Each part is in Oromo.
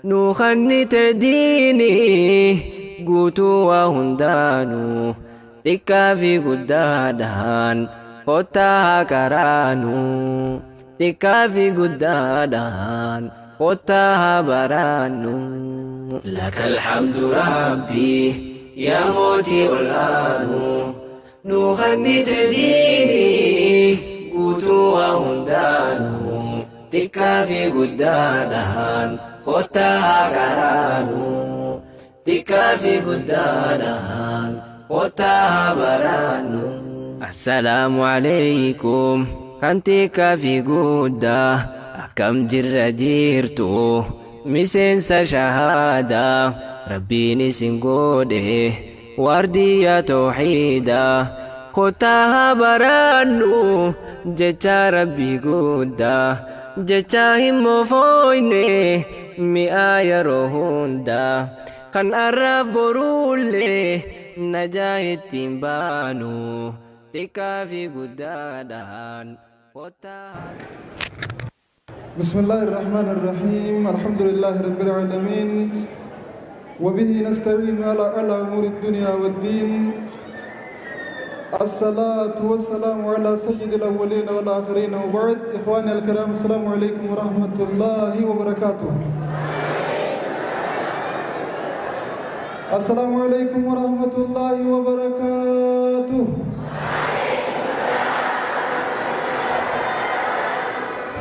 Nuu khannite diinii guutuu waa hundaanuu Xiqqaa fi guddaadhaan kottaa haa qaraanuu Xiqqaa fi guddaadhaan kottaa haa baraannuu. Lakal hamdu Rabbii yaa mootii ol aanuu Nuu khannite diinii guutuu waa hundaanuu Xiqqaa fi guddaadhaan kottaa haa qaraanuu Xiqqaa fi guddaadhaan kottaa haa baraannuu. Assalaamu Aleeykum kan xiqqaa fi guddaa akkam jirra jirtu miseensa shahaadaa Rabbiin isin godhe Waardiyyaa tawhiidaa kottaa haa barannu jechaa Rabbii guddaa jechaa hin moofooyne mi'aa yeroo hundaa kan arraaf boruullee najaa ittiin baanu xiqqaa fi guddaadhaan kottaa haa. بسم الله الرحمن الرحيم الحمد لله رب العالمين وبه نستعين على أمور الدنيا والدين الصلاة والسلام على سيد الأولين والآخرين وبعد إخواني الكرام السلام عليكم ورحمة الله وبركاته السلام عليكم ورحمة الله وبركاته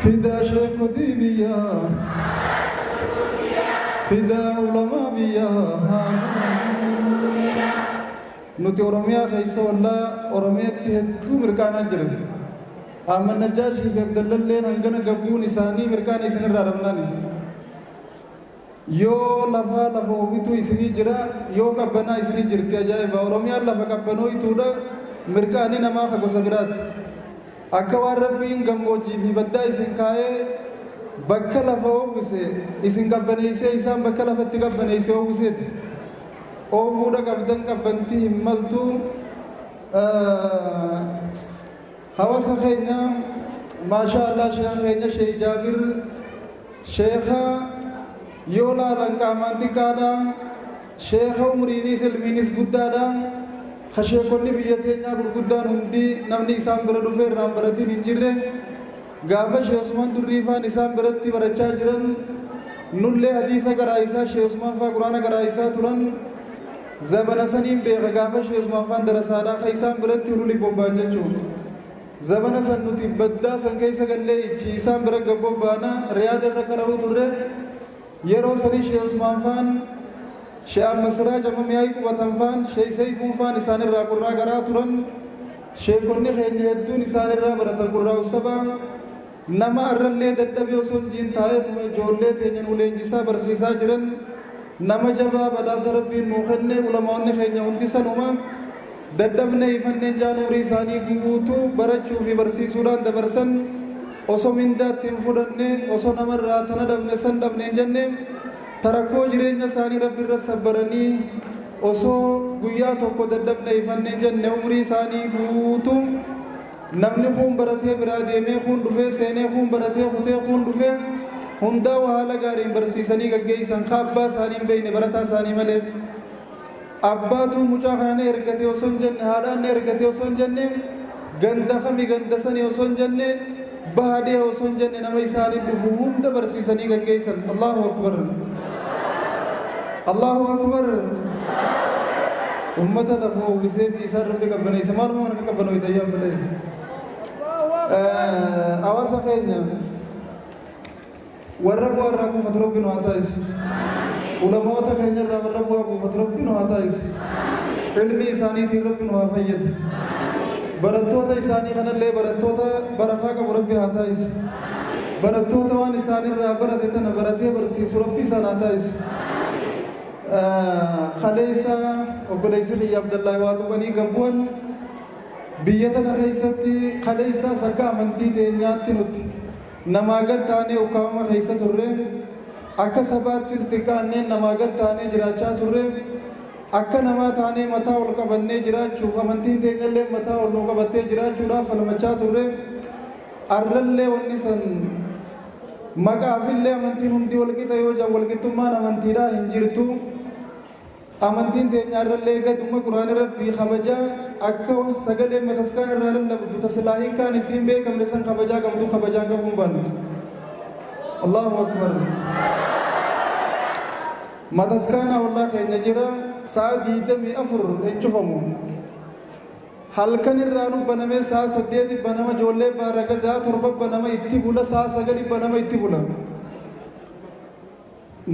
Fidaa sheekotii biyyaa Fidaa ulamaa biyyaa Nuti Oromiyaa keessa wallaa Oromiyaatti hedduu mirqaanaa jira. Ahmad Najjaashii fi Abdallalleen hangana gabbuun isaanii mirqaana isinirraa dhabnaani. Yoo lafaa lafa owituu isinii jira yoo qabbanaa isinii jirti ajaa'iba Oromiyaan lafa qabbanooytuudha mirqaanni namaa ka gosa biraati akka waan Rabbiin gammoojjii fi baddaa isin kaayee bakka lafa owwise isin qabbaneeysee isaan bakka lafa itti qabbaneeyse owwiseeti oowwuudha qabdan qabbanti hin maltu Hawasa keenya maashaa Allah sheekha keenya sheek Jaabir sheekha yoo laalan qaamaan xiqqaadha sheekha umriinis ilmiinis guddaadha ka sheekonni biyya teenyaa gurguddaan hundi namni isaan bira dhufee irraa hin baratin hin jirre gaafa sheekh Usmaan Durrii faan isaan biratti barachaa jiran nullee hadiisa garaa isaa sheekh Usmaan faa quraana garaa isaa turan Zabana saniin beeka gaafa Sheeh Usmaan faan darasaadhaa ka isaan biratti hululi bobba'an jechuu. Zabana san nuti baddaa san keessa gallee ichi isaan bira gad bobbaana Riyaada irra qara'uu turre. Yeroo sanii Sheeh Usmaan faan, Sheeh Ahmad Siraaj amma Mi'aayi qubatan faan, Sheeh Seyfuun faan isaan irraa qurraa qara'aa turan. Sheekonni keenya hedduun isaan irraa baratan qurraa'u sabaa. Nama arrallee dadhabe osoo hin jiin taa'eetuma ijoollee teenya nuu leenjisaa barsiisaa jiran nama jabaa badhaasa Rabbiin nuu kenne ulamaa'onni keenya hundi sanuma dadhabne ifanneen jaan umrii isaanii guutuu barachuu fi barsiisuudhaan dabarsan oso mindaa itti hin fudhanne oso namarraa tana dhabne san dhabne hin jenne ta rakkoo jireenya isaanii Rabbi irra sabbaranii osoo guyyaa tokko dadhabne ifanne hin jenne umrii isaanii guutuu Namni kuun baratee biraa deemee kuun dhufee seenee kuun baratee kutee kuun dhufee hundaa'u haala gaariin barsiisanii gaggeessan ka abbaa isaanii hin beekne barataa isaanii malee. Abbaatu mucaa kana na ergate osoo hin jenne haadhaan na ergate osoo hin jenne ganda kami ganda sani osoo hin jenne baha dhiha osoo hin jenne nama isaanii dhufu hunda barsiisanii gaggeessan. Allahu Akbar. Allahu Akbar. Ummata lafa uwwisee fi isaan Rabbi qabbaneesse maaluma mana qabbanooyta yaa obboleessa. Hawaasa keenya warra bu'aa irraa buufatu Rabbi nu haa taasisu. Ulamoota keenya irraa warra bu'aa buufatu Rabbi nu haa taasisu. Ilmi isaaniitiin Rabbi nu haa fayyadu. Barattoota isaanii kanallee barattoota barakaa qabu Rabbi haa taasisu. Barattoota waan isaanirraa barate tana baratee barsiisu Rabbi isaan haa taasisu. Kaleessa obboleessi kiyya Abdallaahi waa tuqanii gad bu'an. Biyya tana keessatti kaleessaas akka amantii teenyaatti nuti namaa gad taanee ukkaamama keessa turre. Akka sabaattis xiqqaanneen namaa gad taanee jiraachaa turre. Akka namaa taanee mataa ol qabannee jiraachuuf amantiin teenyalleen mataa ol nuu qabattee jiraachuudhaaf falmachaa turre. Arrallee wanni san. Maqaafillee amantiin hundi walqixa yoo jedhan walqixxummaan amantiidhaa hin jirtu. Amantiin teenya irrallee gaduma Quraana Rabbii kabajaa akka sagalee mataskaan irraa lallabdu tasilaa hiikkaan isiin beekamne san kabajaa qabdu kabajaan qabuun baannu. Allahu akbar. Mataskaana wallaa keenya jira, sa'a 24 hin cufamu. Halkan irraa nu banamee sa'a 8 banama, ijoollee baaraga sa'a 7 banama itti bula, sa'a 9 banama itti bula.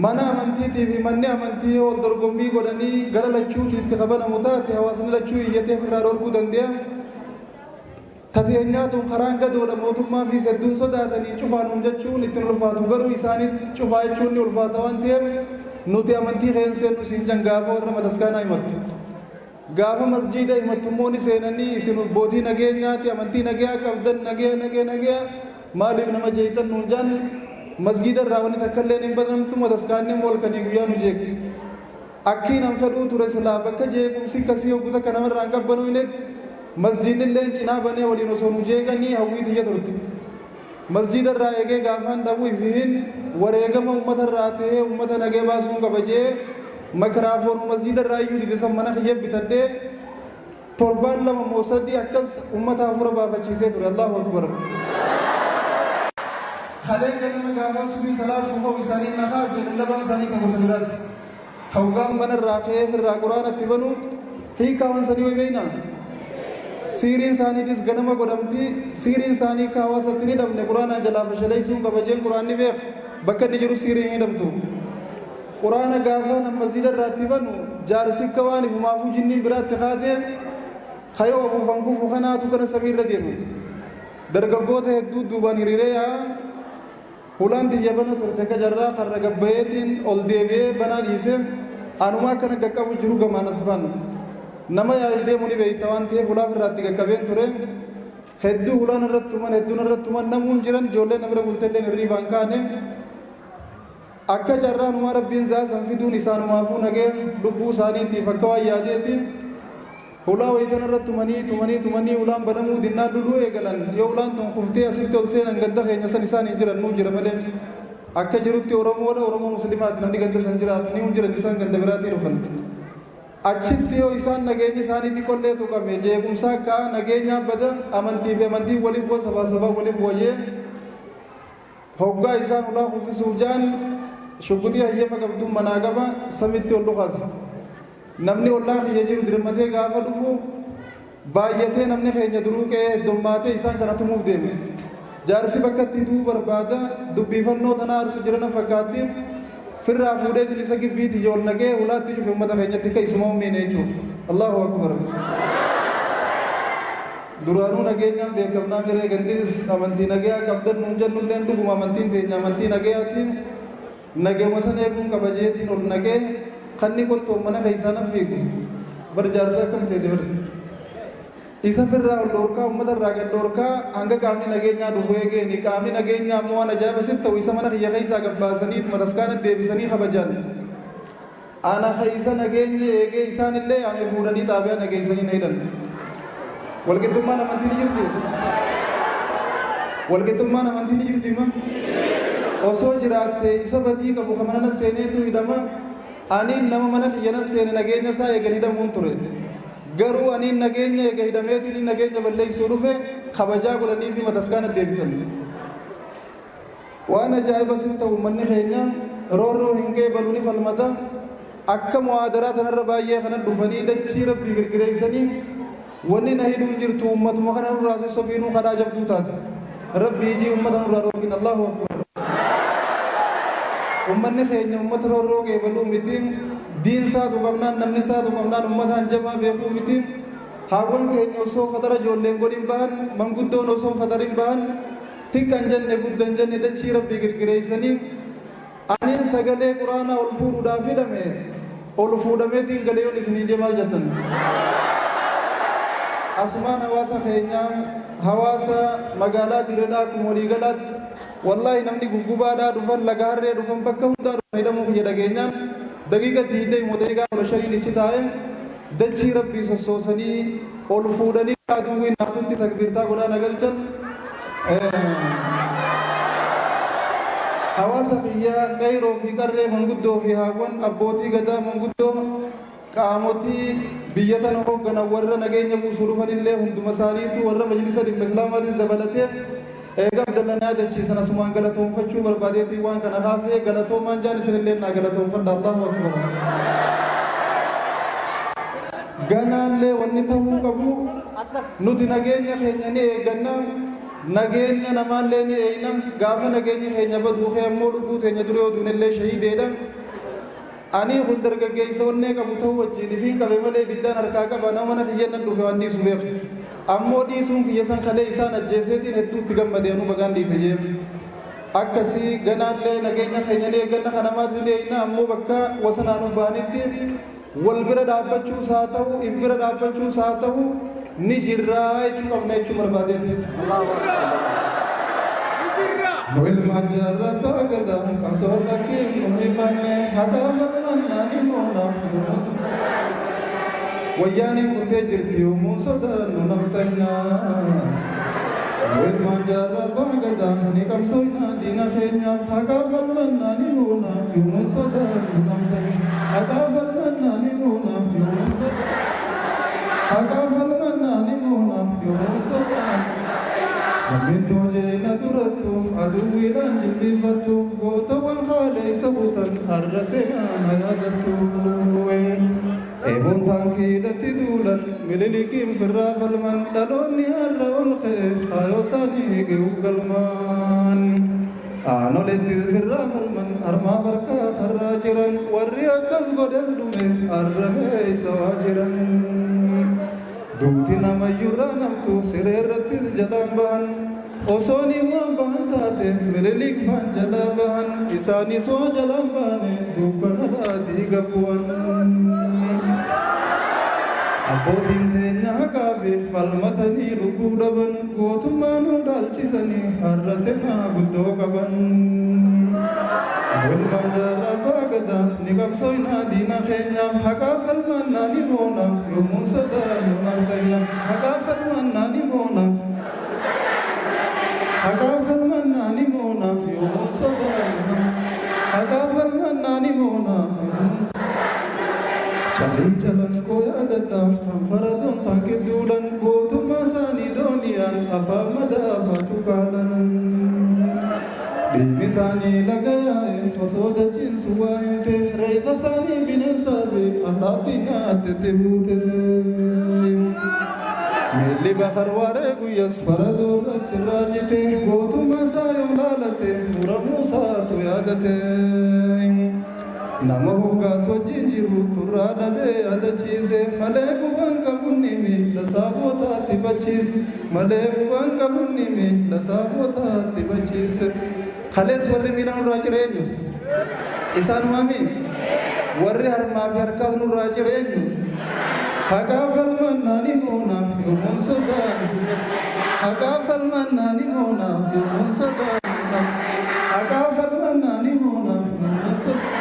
Mana amantiitii fi manni amantii yoo wal dorgommii godhanii gara lachuuti itti kabanamu taate, hawaasni lachuu iyyatee ofirraa dhorkuu danda'a. Tateenyaa tun karaan gadoodha, mootummaa fi hedduun sodaatanii cufaa nuun jechuun ittiin ulfaatu, garuu isaanitti cufaa jechuun ni ulfaata waan ta'eef nuti amantii keenya seennu siin jan gaafa warra mataskaanaa himattu. Gaafa masjiida himattu immoo ni seenanii, isin abbootii nageenyaati, amantii nagayaa qabdan, nagaya nagaya nagaya maaliif nama jeeytan nuun jaan. Masjiida irraa wanni takka illee hin banamtu, mataskaanni immoo halkanii guyyaa nu jeeqti. Akkiin an fedhuu ture silaa bakka jeequmsi akkasii hogguu takka namarraa hin qabbanooynetti masjiidni illeen cinaa banee waliin osoo nu jeeqanii hawwii tiyya turte. Masjiida irraa eegee gaafaan dhawuu ifihin wareegama ummata irraa tahee ummata nagee baasuun qaba jee makiraafoonu masjiida irraa iyyuu dide san mana kiyya bitadhee torbaan 2 moo 3 akkas ummata hafuura baafachiisee ture. Allahu akbar. Kalee ganama gaafaan subii salaatuu ka'u isaaniin na kaase, lallabaan isaanii tokko isa biraati. Hoggaan mana irraa ka'ee irraa Quraana itti banu hiikaa waan sanii way beeynaa? Siiriin isaaniitis ganama godhamti. Siiriin isaanii akka hawaasatti hin hidhamne Quraanaan jalaa fashaleessuu qaba jeen. Quraanni beek bakka inni jiru siiriin hin hidhamtu. Quraana gaafa nam masjida irraa itti banu jaarsi akka waan ifumaafuu jinniin biraatti kaatee kayoo afuufan kufu kanaatu gara samii irra deema. Dargaggoota hedduu duubaan hiriiree yaa hulaan tiyya bana turte ka jarraa karra gabbayeetiin ol deebi'ee banaa dhiise, anuma akkana qaqqabu jiru gamaan as baan. Nama yaa'if deemu ni beeyta waan ta'eef hulaaf irraatti qaqqabeen ture. Hedduu hulaan irratti tuman, hedduun irratti tuman, namuun jiran, ijoolleen na bira bultelleen hirriibaan kaane. Akka carraanumaa Rabbiin zaasan fiduun isaanumaafuu nagee lubbuu isaaniitiif akka waan yaadeeti. Hulaa wayitan irratti tumanii tumanii tumanii hulaan banamuu dinnaan luluu eegalan. Yoo hulaan tun kuftee asitti ol seenan ganda keenya san isaan hin jiran, nuu jira malee. Akka jirutti Oromoodha, Oromoo Muslimaati namni ganda san jiraatu ni jiran, isaan ganda biraatii dhufan. Achitti yoo isaan nageenya isaanii xiqqollee tuqame jeequmsaa akka nageenyaa bada, amantii fi amantiin waliin bu'a, sabaa sabaa waliin bu'ayee hoggaa isaan hulaa kuffisuuf ja'an shugguxii hayyama qabduun manaa qaba samitti ol dhukaase. Namni ollaa kiyya jiru dirmatee gaafa dhufu baay'atee, namni keenya duruu qe'ee heddummaatee isaan kana tumuuf deeme. Jaarsi bakka itti du'uu barbaada, dubbiifannoo tana aarsu jirana fakkaatti. Firraa fuudheetiin isa gibbiiti ol naqee hulaatti cufe uummata keenyatti akka isuma uumine jechuudha. Allahu akbar. Duraanuu nageenyaan beekamnaa miree gandinis amantii nagayaa qabdan nuun jennulleen dhuguma amantiin teenya amantii nagayaatiin nagama san eeguun qaba jeetiin ol naqee kanni qottoon mana keessaa na fiigu bar jaarsa akkam seete bar isa firraa ol dhoorkaa uummata irraa gad dhoorkaa hanga qaamni nageenyaa dhufu eegeeni. Qaamni nageenyaa ammoo waan ajaa'iba sitti ta'u isa mana kiyya keessaa gabbaasanii mataskaana deebisanii kabajan. Ana keessa nageenya eegee isaan illee yaame fuudhanii xaabiyaa nageessanii na hidhan. Walqixxummaan amantii ni jirti? Walqixxummaan amantii ni jirti ma? Osoo jiraatte isa badii qabu kan mana seeneetu hidhama. Aniin nama mana kiyya na seene nageenya isaa eegan hidhamuun ture. Garuu aniin nageenya eega hidhameetiin nageenya balleessuu dhufe kabajaa godhanii fi mataskaana deebisan. Waan ajaa'iba sitti ta'u uummanni keenya roorroo hin qeebalu, ni falmata. Akka mu'aadaraa tanarra baay'ee kana dhufanii dachii Rabbii girgireessanii wanni na hidhuun jirtu uummatuma kana nurraa sossobiinuu kadhaa jabduu taate. Rabbii ijii uummata nurraa dhorkin. Allahu akbar. Uummanni keenya uummata roorroo qeebaluu miti. Diin saatu qabnaan, namni saatu qabnaan uummataan jamaa beekuu miti. Haawwan keenya osoo fatara ijoolleen godhin bahan, manguddoon osoo fatarin bahan, xiqqan jenne guddan jenne dachii Rabbii girgireessanii aniin sagalee Quraanaa ol fuudhuudhaaf hidhame ol fuudhameetiin galee yoon isinii jee maal jettan? Asumaan hawaasa keenyaa, hawaasa magaalaa Dirredhaa akkuma waliigalaatti, wallaahi namni guggubaadhaa dhufan, laga harree dhufan, bakka hundaa dhufan hidhamuu kiyya dhageenyaan daqiiqa 20 daqiiqaa 15n ichi taa'e dachii Rabbii sossoosanii ol fuudhanii aduwwiin naatutti takbiirtaa godhaa na galchan. Hawaasa kiyya qeyroo fi qarree, manguddoo fi haawwan, abbootii gadaa, manguddoo, qaamotii biyya tana hoogganan, warra nageenya buusuu dhufanillee, hunduma isaaniitu, warra majlisa dhimma islaamaatis dabalatee, eega Abdallanaa yaadachiisan, asumaan galatoonfachuu barbaadeetii waan kana kaasee galatoomaan jaan. Isinillee naa galatoonfadha. Allahu akbar. Ganaallee wanni ta'uu qabu, nuti nageenya keenya ni eegganna, nageenya namaallee ni eeyna. Gaafa nageenyi keenya baduu kee ammoo lubbuu teenya dura yoo duunellee shahiideedha. Ani kun dargaggeessa onnee qabu ta'uu wajjin ifiin qabe malee ibiddaan harkaa qaba. Nama mana kiyya nan dhufe waan dhiisu beeku. Ammoo dhiisuun kiyya san kalee isaan ajjeeseetiin hedduu itti gammade. Anuu bagaan dhiise jee. Akkasii ganaallee nageenya keenya ni eegganna, kanamaas ni eeyna. Ammoo bakka wasanaan bahanitti wal bira dhaabbachuus haa ta'u, if bira dhaabbachuus haa ta'u, ni jirraa jechuu qabna jechuu barbaadeeti. Ilmaan jaarraa abbaa gadaa, qabsoo lakkiin nu hifanne, haqaa falmannaa ni moona. Wayyaaneen kuttee jirti, yoommuun sodaannu naftanyaa. Ilmaan jaarraa abbaa gadaa, ni qabsooynaa diina keenyaaf, haqaa falmannaa ni moona, yoommuun sodaannu naftanyaa. Haqaa falmannaa ni moona, yoommuun sodaannu. Haqaa falmannaa ni moona, yoommuun sodaannu. Lammiin jeena durattu aduwwiidhaan jilbiinfattu, gootawwan kaaleessa kutan har'a seenaan yaadattu. Eeboon taankiidhatti duulan, Minilikiin firraa falman, dhaloonni har'a ol ka'e kaayoo isaanii ga'uuf galmaan. Aanoletti firraa falman, harmaa farkaa karraa jiran, warri akkas godhes dhume, har'a meessa waa jiran. Duuti namayyurraa namtu siree irrattis jalaan bahan, osoo ni waan bahan taate Minilik faan jalaa bahan, isaanis waa jalaan bahane dukkana laatii gabbu'an. Abbootiin teenya haqaafi falmatanii lubbuu dhaban, gootummaa nu dhaalchisanii har'a seenaa guddoo qaban. Ilmaan jaarraa abbaa gadaa, ni qabsooynaa diina keenyaaf, haqaa falmannaa ni moona, yoommuun sodaannu naftanya. Haqaa falmannaa ni moona, haqaa falmannaa ni moona, yoommuun sodaannu. Haqaa falmannaa ni moona. Calii calanqoo yaadadha kan faradoon taanki duulan, gootummaa isaanii dooniyaan afaan madaafaa cuqaalan. Dhiigni isaanii laga yaa'e, osoo dachiin waa himte, reeffa isaanii bineensaa fi allaattii nyaattetti buute. Miilli Bakar Waaree guyyas faradoo irratti raajite, gootummaa isaa yoom laalate, muramuu isaatu yaadate. Nama hoggaas wajjin jiru turraa dhabee yaadachiise malee, gubaan qabunni miila saafootaatti bachiise malee, gubaan qabunni miila saafootaatti bachiise. Kalees warri miila nurraa jireenyu isaanumaami, warri harmaa fi harkaas nurraa jireenyu. Haqaa falmannaa ni moona, yoommuun sodaan. Haqaa falmannaa ni moona, yoommuun sodaan. Haqaa falmannaa ni moona, yoommuun sodaan.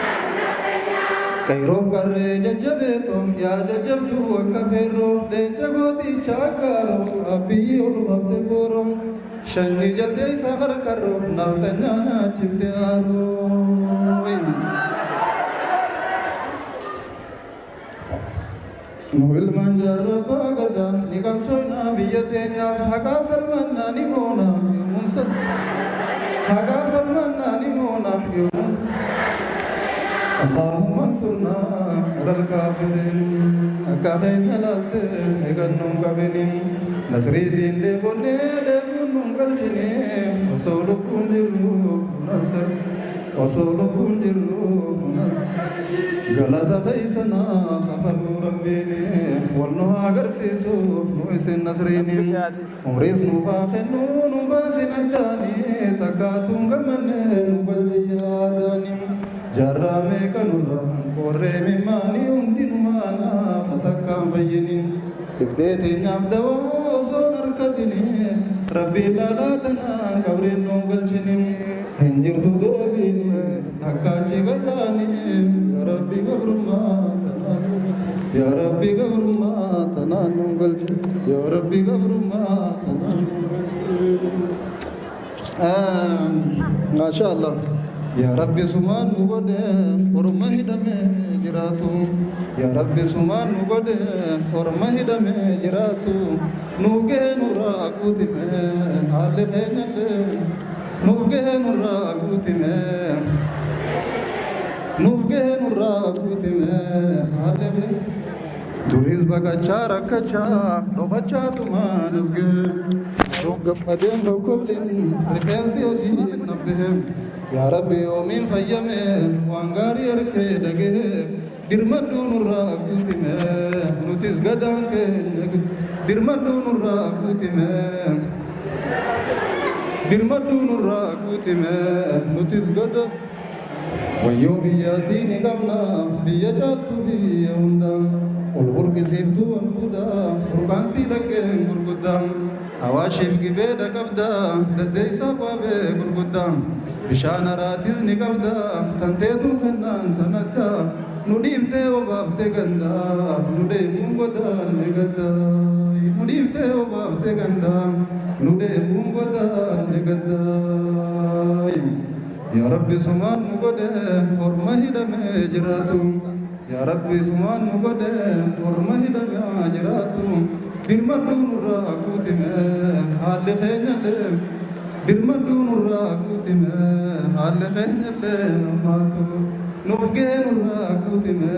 Qeyroof qarree jajjabeeto, yaa jajjabduu akka feerroo, leenca gooticha aggaaroo, abbiyyi ol baafte booroo, shanyii jaltee isaa qarqarroo, naftanyaa nyaachifte aaroo. Nu ilmaan jaarraa abbaa gadaa, ni qabsoofnaa biyya teenyaaf, haqaa falmannaa ni moona, yoommuun haqaa falmannaa ni moona, yoommuun. اللهم انصرنا على الكافرين. Akka keenya laalte eegannoon qabinin, nasriitiin deebonnee deebuun nun galchine, osoo lubbuun jirru nasr, osoo lubbuun jirru nasr. Galata keeysanaa kafaluu rabbiin wal nu haa agarsiisu nu isin nasriini. Umriis nuuf haa kennu, nu baasin addaani, takkaatuun gammanne nu galchi yaadaani. Jaarraa meeqa nurra qorree mimmaanii, hundinumaana takkaan fayyini. Dhibdee teenyaaf dawaa osoo harkatini, rabbiin laalaa tanaan qabriin nu galchini. Hin jirtu deebiini takkaachi gallaani. Yaa rabbi gabrummaa tanaan, yaa rabbi gabrummaa tanaan nu galchi, yaa rabbi gabrummaa tanaan nu galchi. Maasha Allah. Yaa Rabbi sumaan nu godhe orma hidhamee jiraatu. Yaa Rabbi sumaan nu godhe orma hidhamee jiraatu. Nuuf gahee nurraa guutime haalli keenyallee. Nuuf gahee nurraa guutime. Nuuf gahee nurraa guutime haalli keenya. Duris baqachaa rakkachaa dhokachaa tumaan as gahe. Osoo gammadeen kokkoblin rifeensi adiin na bahe. Yaa Rabbi yoomiin fayyame waan gaarii arkee dhagahe. Dirmadhuu nurraa guutime nutis gadaan keenya. Dirmadhuu nurraa guutime. Dirmadhuu nurraa guutime nutis gada. Wayyoo biyyaatii ni qabna biyya caaltu biyya hunda. Ol burqisiiftuu albuuda burqaan sii laggeen gurguddaa. Awaashiif gibeedha qabda daddeessaa waabee gurguddaa. Bishaan haraatis ni qabda tanteetuu kennaan tanadda. Nu dhiiftee obaaftee ganda nu deemuun godaanne gadda. Nu dhiiftee obaaftee ganda nu deemuun godaanne gadda. Yaa Rabbi sumaan nu godhe orma hidhamee jiraatu. Yaa Rabbi sumaan nu godhe orma hidhamee jiraatu. Dirmadhuu nurraa guutime haalli keenyallee. Dirmadhuu nurraa guutime haalli keenyallee namaatu. Nuuf gahee nurraa guutime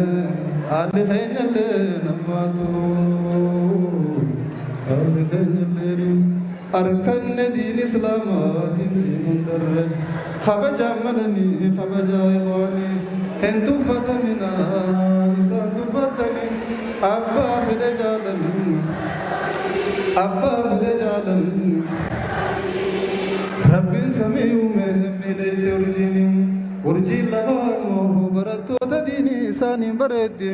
haalli keenyallee namaatu. Haalli keenyallee arkanne diin islaamaa diin hundarra. Kabajaa malanii kabajaa ikhwaanii hin tuffatamina isaan tuffatanii abbaa fedhe jaalan abbaa fedhe jaalan. Rabbiin samii uume miidhagse urjiin urjiin lafaa immoo barattoota diinii isaaniin bareeddi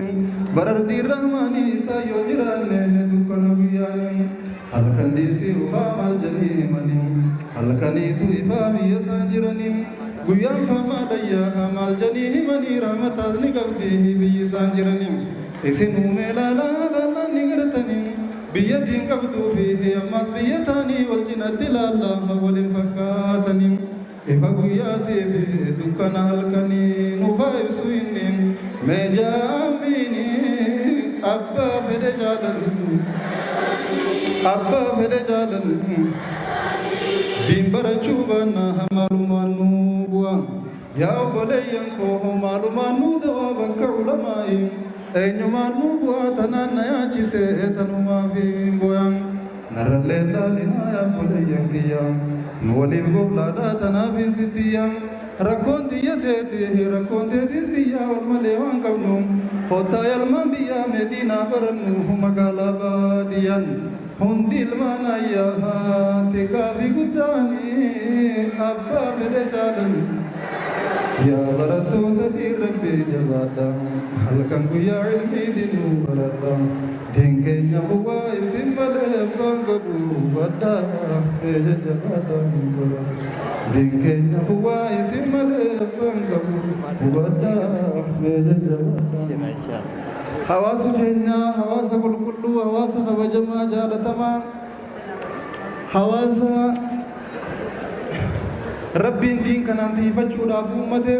barardiin rahmaanii isaa yoo jiraanne dukkana guyyaanii halkan dhiisii ufaa maal jedhanii himanii halkaniitu ifaa biyya isaan jiranii guyyaan faamaa dayyaa maal jedhanii himanii rahmataas ni qabdi biyyi isaan jiranii isin uumee laalaa laalaa ni gartanii biyya diin qabduu fi ammas biyya taanii wal cinatti laallaa waliin fakkaatanii ifa guyyaatii fi dukkana halkanii nuufaa ibsu inni meejaamiini abbaa fedhe jaalan abbaa fedhe jaalan diin barachuu baannaa maalumaan nuu bu'a. Yaa obboleeyyan koo maalumaan nuu dawaa bakka ulamaa'i eenyumaan nuu bu'aa tanaan na yaachise tanumaaf hin bu'an. Narrallee laalinaa yaa obboleeyyan kiyya nu waliif goblaadhaa tanaaf hin sittiyya. Rakkoon tiyya teeti rakkoon teetis tiyya wal malee waan qabnu kottaa yalmaan biyyaa meediinaa barannu magaalaa baadiyyaan. Hundi ilmaan ayyaa xiqqaa fi guddaanii abbaa fedhe jaalan. Yaa barattoota diin rabbii jabaadha halkan guyyaa ilmii dinuu baradha. Diin keenya huwaa isin malee abbaan qabu hubadha mee jajjabaadha nu bara. Diin keenya huwaa isin malee abbaan qabu hubadha mee jajjabaadha. Hawaasa keenya hawaasa qulqulluu hawaasa kabajamaa jaalatamaa hawaasa Rabbiin diin kanaan tiifachuudhaaf uummate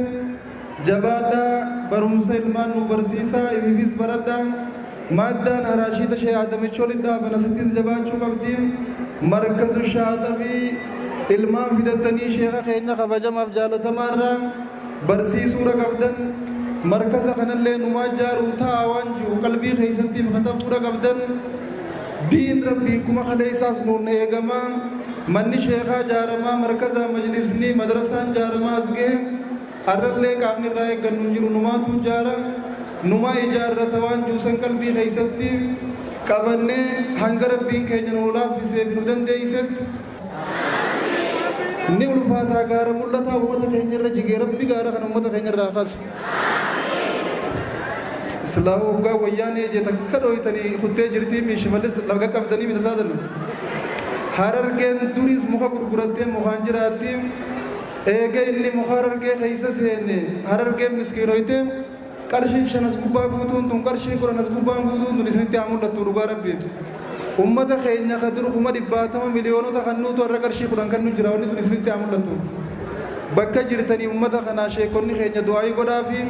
jabaadhaa barumsa ilmaan nu barsiisaa ififis baradhaa maaddaan haraashiita shee Aadamichi olin dhaaban asittis jabaachuu qabdi markazu shaaxabii ilmaan fidattanii sheeka keenya kabajamaaf jaalatamaarraa barsiisuudha qabdan markaza kanallee numaa jaaruu ta'a waan jiru qalbii keessattiif katabuudha qabdan diin rabbii kuma kaleessaas nuun eegamaa manni sheekaa jaaramaa markaza majlisni madrasaan jaaramaa as gahe arrallee qaamni irraa eeggannu hin jiru numaatu jaara numaa ijaarrata waan juusan qalbii keessatti qabannee hanga rabbiin keenya nu laaffiseef nu dandeeysetti ni ulfaataa gaara mul'ataa uummata keenya irra jigee rabbi gaara kana uummata keenya irraa kaasu. Islaamu hoggaa wayyaanee jee takka dhooytanii kuttee jirtii mi Shimallis laga qabdanii miti saadan. Harargeen duriis muka gurgurattee mukaan jiraatti. Eega inni muka harargee keessa seene harargeen miskiinoyte qarshiin 5 as gubbaa guutuun tun qarshiin 10 as gubbaan guutuun tun isinitti haa mul'attu dhugaa rabbiitu. Ummata keenya ka dur 100,000 miliyoonota kan nuutu har'a qarshii 10 kan nu jira wanni tun isinitti haa mul'attu. Bakka jirtanii ummata kanaa sheekonni keenya du'aayii godhaafi.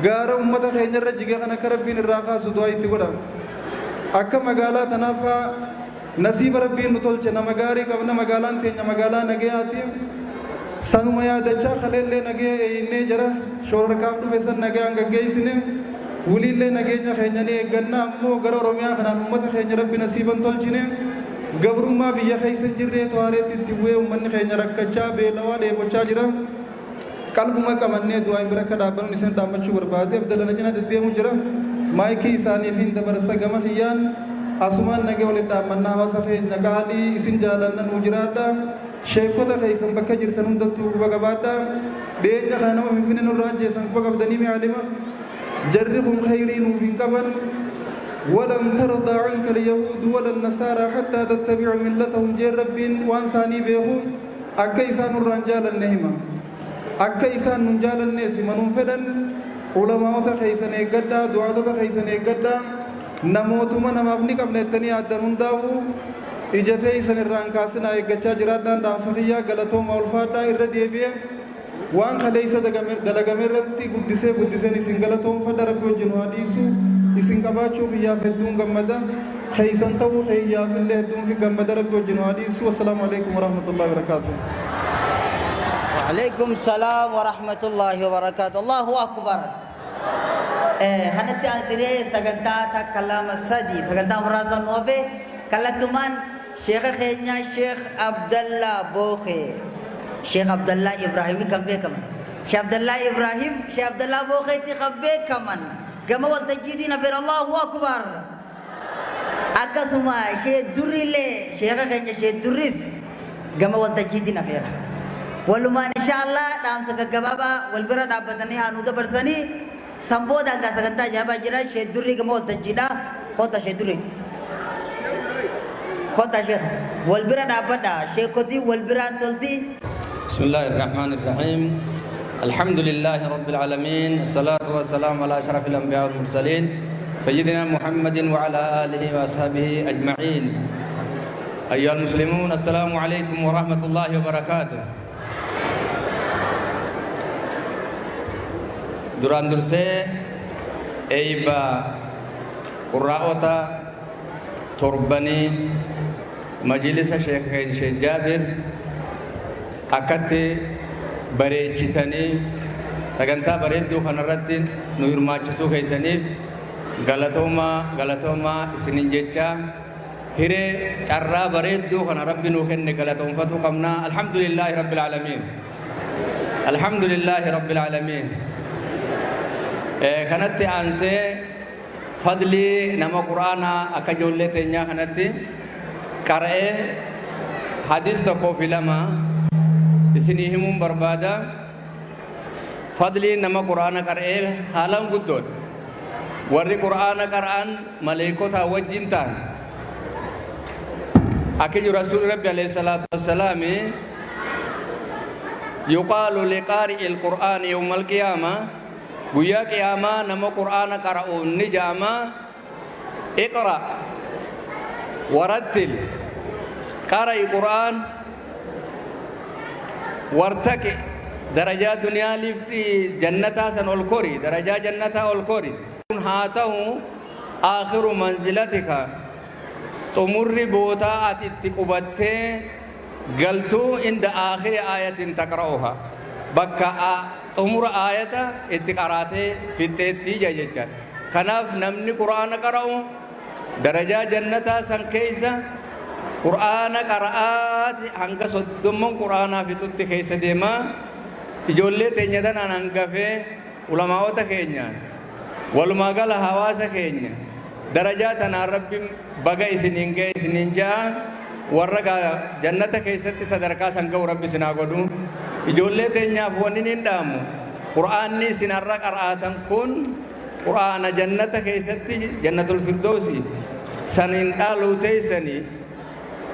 Gaara ummata keenya irra jige kana akka Rabbiin irraa kaasu du'aayii itti godha. Akka magaalaa tanaafaa nasiiba Rabbiin nu tolche, nama gaarii qabna. Magaalaan teenya magaalaa nagayaati. Sanuma yaadachaa kaleellee nagaya eeyinnee jara shoorarkaaf dhufe san nagayaan gaggeessine. Wiliillee nageenya keenya ni eegganna. Ammoo gara Oromiyaa kanaan ummata keenya Rabbi nasiiban tolchine. Gabrummaa biyya keessa hin jirreetu haareetti itti bu'ee ummanni keenya rakkachaa, beelawaa, dheebochaa jira. Qalbuma qabannee du'aayin bira akka dhaabbannuun isin dhaammachuu barbaade. Abdalla na cinaa deddeemu jira. Maayikii isaaniif hin dabarsa. Gama kiyyaan asumaan nagee walitti dhaammannaa. Hawaasa keenya qaalii, isin jaalanna, nuu jiraadha. Sheekota keessan bakka jirtan hundattuu quba qabaadha. Dhiyeenya kana nama Finfinnee nurraa ajjeesan quba qabdanii mi'aalima. Jarri kun khayrii nuuf hin qaban. Walan tardaa anka alyahuudu wala nasaaraa hattaa tattabi'u millatahum jeen. Rabbiin waan isaanii beeku akka isaan nurraan jaalanne hima. Akka isaan nun jaalannees himanuun fedhan. Ulamaa'ota keessan eeggadhaa, du'aatota keessan eeggadhaa. Namootuma namaaf ni qabna jettanii yaaddan hundaa'uu ija teessan irraan kaasinaa, eeggachaa jiraadhaan dhaamsa kiyyaa. Galatooma, ulfaadhaa. Irra deebi'e waan kaleessa dalagame irratti guddisee guddiseen isin galatoomfadha. Rabbi wajjin haa dhiisu. Isin qabaachuu kiyyaaf hedduun gammada, keessan ta'uu kiyyaaf illee hedduun fi gammada. Rabbi wajjin haa dhiisu. Wassalaamu alaikum warahmatullahi wabarakaatuh. وعليكم السلام ورحمة الله وبركاته. الله أكبر. Kanatti aansinee sagantaa takka, lama, sadi, sagantaa muraasa nu hafe. Kallattumaan sheeka keenya Sheekh Abdallaa Bookee, Sheekh Abdallaa Ibraahim kan beekaman, Sheekh Abdallaa Ibraahim, Sheekh Abdallaa Bookeetti kan beekaman gama waltajjiitiin afeer. Allahu Akbar. Akkasuma Sheekh Durrillee, sheeka keenya Sheekh Durris gama waltajjiitiin afeera. Walumaan insha Allah dhaamsa gaggabaabaa wal bira dhaabbatanii haa nu dabarsanii. Sanboodaan gaa sagantaa ajaa'ibaa jira. Sheekh Durrii gama waltajjiidha. Kota Sheekh Durrii, kota Sheekh, wal bira dhaabbadha. Sheekotii wal biraan tolti. بسم الله الرحمن الرحيم. الحمد لله رب العالمين، الصلاة والسلام على أشرف الأنبياء والمرسلين، سيدنا محمد وعلى آله وأصحابه أجمعين. أيها المسلمون، السلام عليكم ورحمة الله وبركاته. Duraan dursee eeyba qurraa'ota torbanii majlisa Sheekh Sheekh Jaabir akkatti bareechitanii sagantaa bareedduu kanarratti nu hirmaachisuu keessaniif galatoomaa, galatoomaa isinin jecha. Hiree carraa bareedduu kana Rabbi nuu kenne galatoonfatuu qabnaa. Alhamdulillaahi rabbil aalamiin, alhamdulillaahi rabbil aalamiin. Kanatti aansee fadlii nama Qur'aanaa akka ijoollee teenyaa kanatti qara'ee hadis tokkoo fi lama isinii himuun barbaada. Fadliin nama Qur'aana qara'ee haalaan guddoodha. Warri Qur'aana qara'an maleekotaa wajjin ta'an. Akka jiru Rasuulli Rabbi alayhi salaatu wassalaami, yuqaalu liqaari'i alqur'aani yawma alqiyaama, guyyaa qiyaamaa nama Qur'aana qara'uun ni ja'ama: iqra warattil, qara'i Qur'aan, wartaqi darajaa duniyaa, lifti jannataa san ol kori, darajaa jannataa ol kori, haa ta'u aakhiru manzilatika, xumurri bootaa ati itti qubattee galtuu, inda aakhiri aayatin taqra'uha, bakka xumura aayata itti qaraatee fixxeetti jecha. Kanaaf namni Qur'aana qara'u darajaa jannataa san keeysa Qur'aana qara'aati hanga 30n Qur'aanaa fixutti keessa deemaa. Ijoollee teenya tanaan hangafee ulamaa'ota keenyaan walumaa gala hawaasa keenya darajaa tanaan Rabbi baga isiniin ga'e isiniin ja'a. Warra jannata keessatti sadarkaa san ga'u Rabbi isinaa godhu. Ijoollee teenyaaf wanni niin dhaamu, Qur'aanni isin har'a qara'atan kun Qur'aana jannata keessatti Jannatul Firdoosi saniin dhaaluu teessanii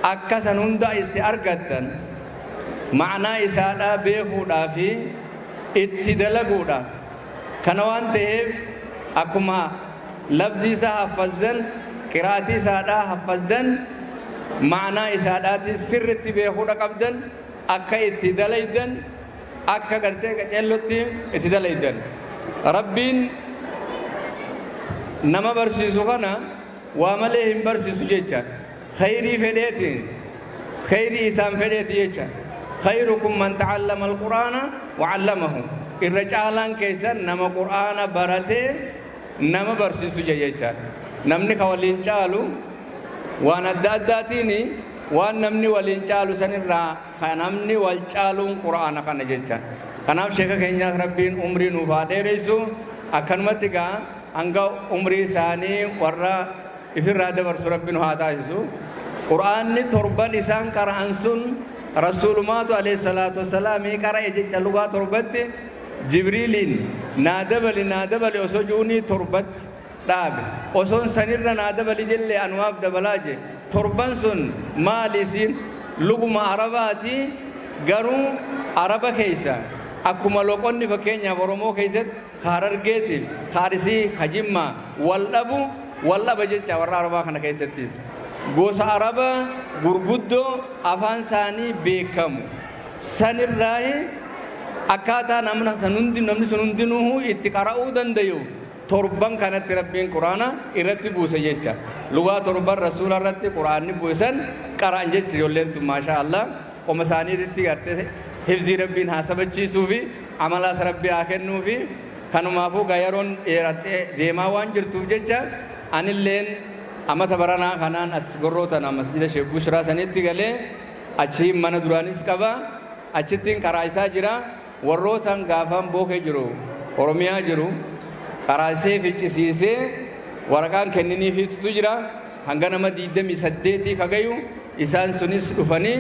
akka san hunda itti argattan ma'anaa isaadhaa beekuudhaa fi itti dalaguudha. Kana waan ta'eef akkuma lafzii isaa haffazdan, qiraatii isaadhaa haffazdan, ma'anaa isaadhaatis sirritti beekuudha qabdan akka itti dalaydan. Akka gartee qaceellotti itti dalaydan. Rabbiin nama barsiisu kana waa malee hin barsiisu jecha. Khayrii fedheetiin, khayrii isaan fedheeti jecha. Khayrukum man ta'allama al-Qur'aana wa 'allamahu. Irra caalaan keessan nama Qur'aana baratee nama barsiisu jecha. Namni ka waliin caalu waan adda addaatiin, waan namni waliin caalu sanirraa ka namni wal caaluun Qur'aana kana jecha. Kanaaf sheeka keenyaas Rabbiin umrii nuuf haa dheeressu. Akkanumatti gaa hanga umrii isaanii warra ifirraa dabarsu Rabbi nu haa taasisu. Qur'aanni torban isaan qara'an sun Rasuulumaatu alayhi salaatu wassalaamii qara'e jecha. Lugaa torbatti Jibriiliin naa dabali, naa dabali osoo juunii torbatti dhaabe. Osoon sanirra naa dabali jelle anumaaf dabalaa je. Torban sun maali? Isiin luguma Arabaati, garuu Araba keessa akkuma loqonni, fakkeenyaaf Oromoo keessatti ka Harargeetiif, ka Arsii, ka Jimmaa wal dhabu, wal dhaba jecha. Warra Arabaa kana keessattis gosa Araba gurguddoo afaan isaanii beekamu sanirraayi akkaataa namni san hundi, namni sun hundinuu itti qara'uu danda'uuf torban kanatti Rabbiin Quraana irratti buuse jecha. Lugaa torban Rasuula irratti Quraanni buusan qara'an jecha. Ijoolleen tun, maashaa Allah, qoma isaaniitti gartee hifzii Rabbiin haa sabachiisuu fi amalaas Rabbi haa kennuu fi kanumaafuu gaa yeroon dheerattee deemaa waan jirtuuf jecha, anilleen amata baranaa kanaan as gorroo tana masjida Sheekh Bushraa sanitti galee, achiin mana duraanis qaba, achittiin karaa isaa jira. Warrootaan gaafaan bookee jiru, Oromiyaa jiru, qaraasee ficcisiisee waraqaan kenniniifiitu jira. Hanga nama 28 kagayu isaan sunis dhufanii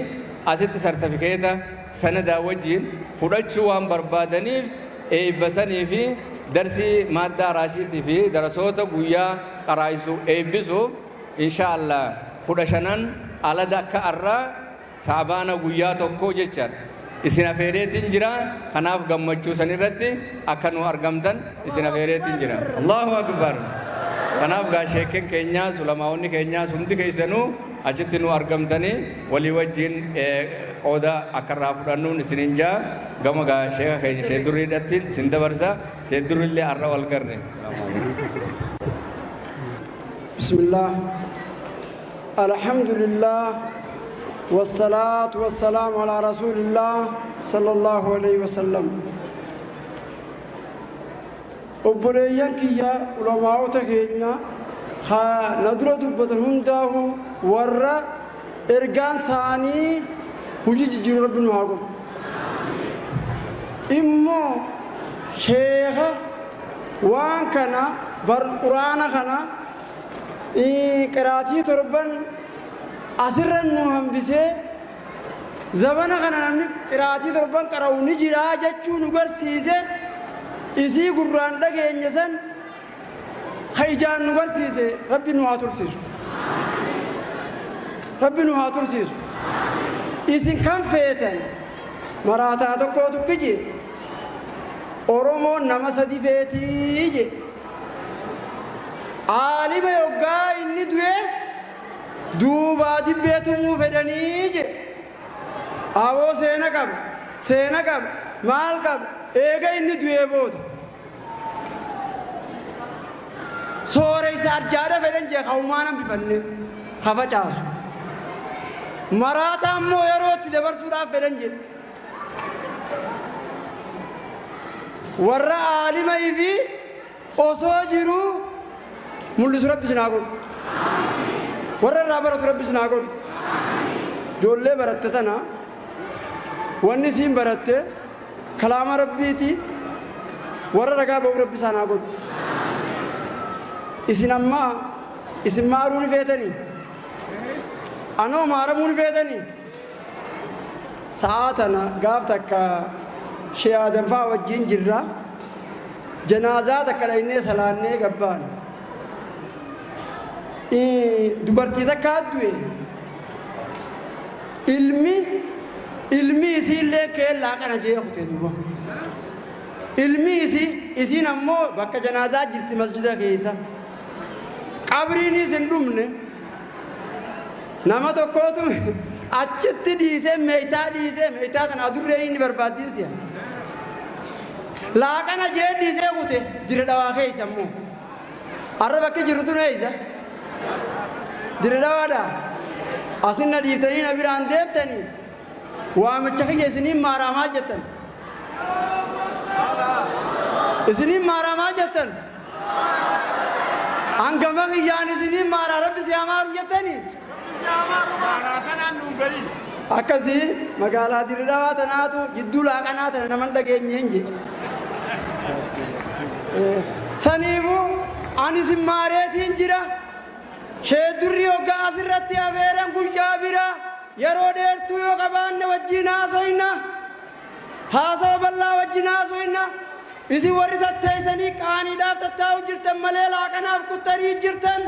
asitti sartifikeeta sanadaa wajjiin fudhachuu waan barbaadaniif, eebbasanii fi darsii maaddaa raashiitii fi darasoota guyyaa qaraayisu eebbisuuf, insha Allah, 15 alada akka arraa Shaabaana guyyaa tokko jecha isin afeereetiin jira. Kanaaf gammachuu san irratti akka nu argamtan isin afeereetiin jira. Allahu akbar! Kanaaf gaa sheekken keenyaas, ulamaa'onni keenyaas, hundi keessanuu achitti nu argamtanii walii wajjin qooda akka irraa fudhannuun isinin jaa. Gama gaa sheeka keenya sheeddurriidhatti isin dabarsa. Sheeddurrillee har'a wal garre. بسم الله، الحمد لله، والصلاة والسلام على رسول الله صلى الله عليه وسلم. Obboleeyyan kiyya, ulamaa'ota keenya na dura dubbatan hundaahu, warra ergaan isaanii hojii jijjiiru Rabbi nu haa godhu. Immoo sheeka waan kana bar Quraana kana qiraatii torban asirra nu hambisee, zabana kana namni qiraatii torban qara'u ni jiraa jechuu nu garsiise, isii gurraan dhageenye san ka ijaan nu garsiise, Rabbi nu haa tursiisu. Rabbi nu haa tursiisu. Isin kan feetan maraataa tokkootu kije, Oromoon nama sadi feetii je. Aalima yoggaa inni du'e duubaa dibbee tumuu fedhanii je. Aboo seena qaba, seena qaba, maal qaba, eega inni du'ee booda. Sooreysa arjaadha fedhan jee, ka'umaan hambifanne ha facaasu. Maraataa immoo yeroo itti dabarsuudhaaf fedhan jedhe. Warra aalima ifi osoo jiruu mul'isu Rabbi isin haa godhu. Warra irraa baratu Rabbi isin haa godhu. Ijoollee baratte tana, wanni isiin baratte kalaama Rabbiiti, warra ragaa ba'u Rabbi isaan haa godhu. Isin ammaa isin maaruu ni feetanii? Anoo maaramuu ni feetanii? Sa'aa tana gaaf takka Shee Aadan fa'aa wajjin jirra. Janaazaa takka dhaynee salaannee gabbaane. Dubartii takka du'e. Ilmi isiillee keellaa kana jee kute duuba. Ilmi isii, isiin ammoo bakka janaazaa jirti, masjida keessa. Qabriinis hin dhumne. Nama tokkootu achitti dhiisee, meeytaa dhiisee, meeytaa tana adurreen inni barbaaddiin si'a. Laaqana jee dhiisee kute Dire Dhawaa keessa immoo. Arra bakki jirru tun eessa? Dire Dhawaadha. Asin na dhiiftanii na biraan deemtanii waamicha kiyya isiniin maaraa maal jettan? Isiniin maaraa maal jettan? Hangama kiyyaan isiniin maaraa Rabbi si haa maaru jettanii? Akkasii magaalaa Dirre Dhawaa tanaatu jidduu laaqanaa tana naman dhageenye hin jedhe. Saniifuu ani isin maareetiin jira. Sheeddurri hoggaa asirratti afeeran guyyaa bira yeroo dheertuu yoo qabaanne wajjiin haasoyna. Haasawa bal'aa wajjin haasoyna. Isin warri tatteeysanii qaaniidhaaf tattaa'u jirtan malee laaqanaaf kuttanii jirtan.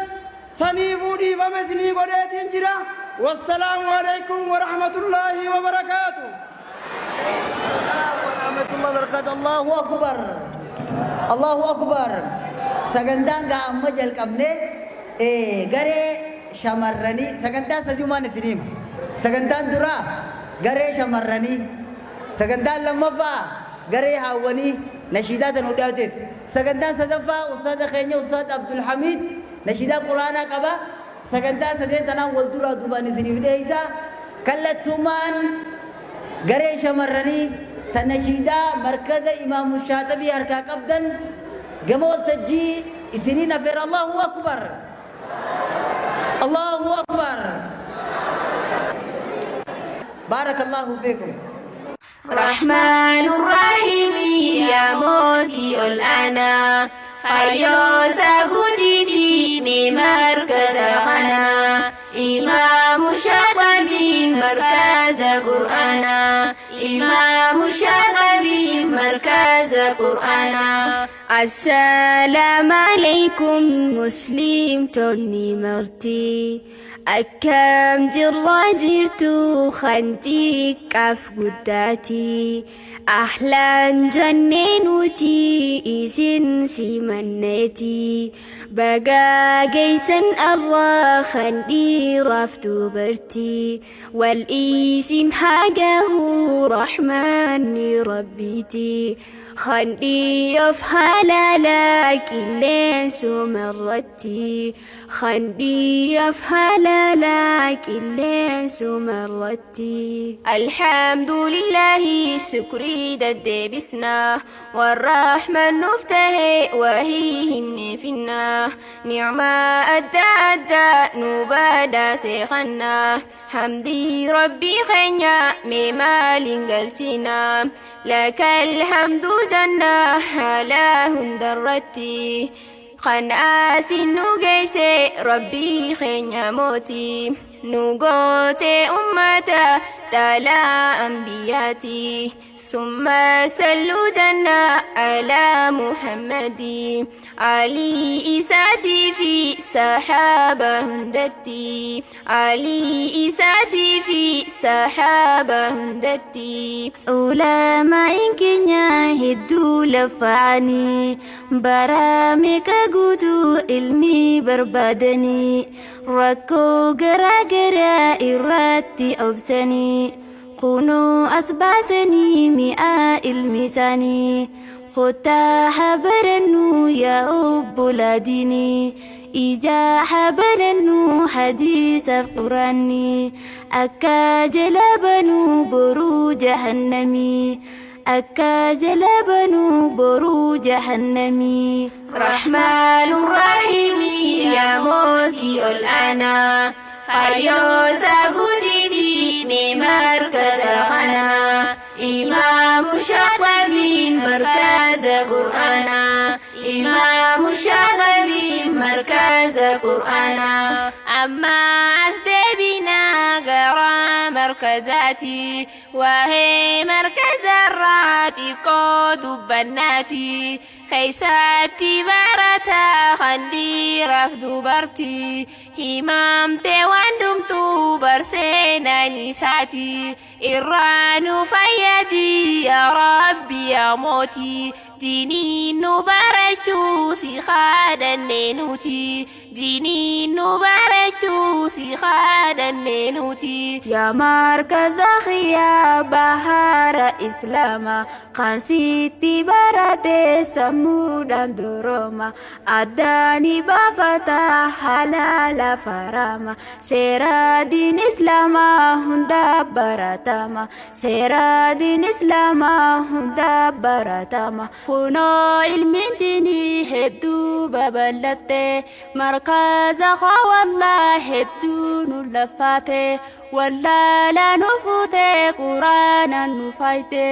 Saniifuu dhiifama isinii godheetiin jira. Wassalaamu aleykum warahmatullaahi wabarakaatu. Salaam wa rahmatullahi wa barakatuh. Allahu akbar. Allahu akbar. Sagantaan gaa amma jalqabne garee shamarranii sagantaan sadiumaan isin hima. Sagantaan duraa garee shamarranii, sagantaan lammaffaa garee haawwanii nashiidaa tan dhiyaateeti. Sagantaan sadaffaa ustaada keenya Ustaad Abdulhamiid nashiidaa Quraanaa qaba. Sagantaan sadeen tanaan wal duraa duubaan isiniif dhiyeessa. Kallattumaan garee shamarranii tan nashiidaa markaza Imaamu Shaaxabii harkaa qabdan gama waltajjii isiniin afeera. Allahu akbar. Allahu akbar. Baarakallahu fiikum. رحمن الرحيم يا موتي الأنا خيو ساقوتي في مركز خنا إمام الشاطبي مركز قرآنا إمام الشاطبي مركز قرآنا. السلام عليكم مسلم توني مرتي akkam jirra jirtu kanti qaf guddaati ahlan jennee nuti isin simanneeti baga geeysan arra kan dhiiraaf dubartii wal isin hagahu rahmaanni rabbiiti kan dhiyoof halaala qilleensumarratti kan dhiyoof halaala qilleensumarratti. الحمد لله شكري ددبسنا والرحمن نفته وهيهم فينا نعمة أدى أدى نبادا سيخنا حمدي ربي خينا ممال قلتنا لك الحمد جنة هلا هندرتي خن آسن نجيسي ربي خينا موتي نقوتي أمتا تلا أنبياتي ثم سلوا جنة على محمد علي إساتي في سحابة هندتي علي إساتي في سحابة هندتي. Ulamaa'in keenya hedduu lafa'anii bara meeqa guutuu ilmi barbaadanii rakkoo garaa garaa irratti obsanii kunoo as baasanii mi'a ilmi isaanii. Kottaa haa barannu yaa obbolaadinii, ijaa haa barannu hadiisaaf quraannii, akka jala banuu boruu jahannamii, akka jala banuu boruu jahannamii. رحمن الرحيم يا موتي الأنا خيو ساقوتي في مركز خنا إمام الشاطبي مركز قرآنا إمام الشاطبي مركز قرآنا. أما أسدبنا قرا مركزاتي وهي مركز الراتي قود بناتي خيساتي برتا خندي رفض برتي همامتي واندمتو برسينا نساتي إرانو فيدي يا ربي يا موتي ديني نبرتو سخادا نينوتي. Diinii nu barachuu si kadhanne nuti. Yaa markaza kiyyaa bahara Islaamaa, kan sitti barate sammuudhaan durooma. Addaani baafata halaala farama, seera diin Islaamaa hunda baratama, seera diin Islaamaa hunda baratama. Kunoo ilmiin diinii hedduu babal'atte, markaza koo wallaa hedduu nu laffaate, wallaala nu fuute, quraana nu faayite,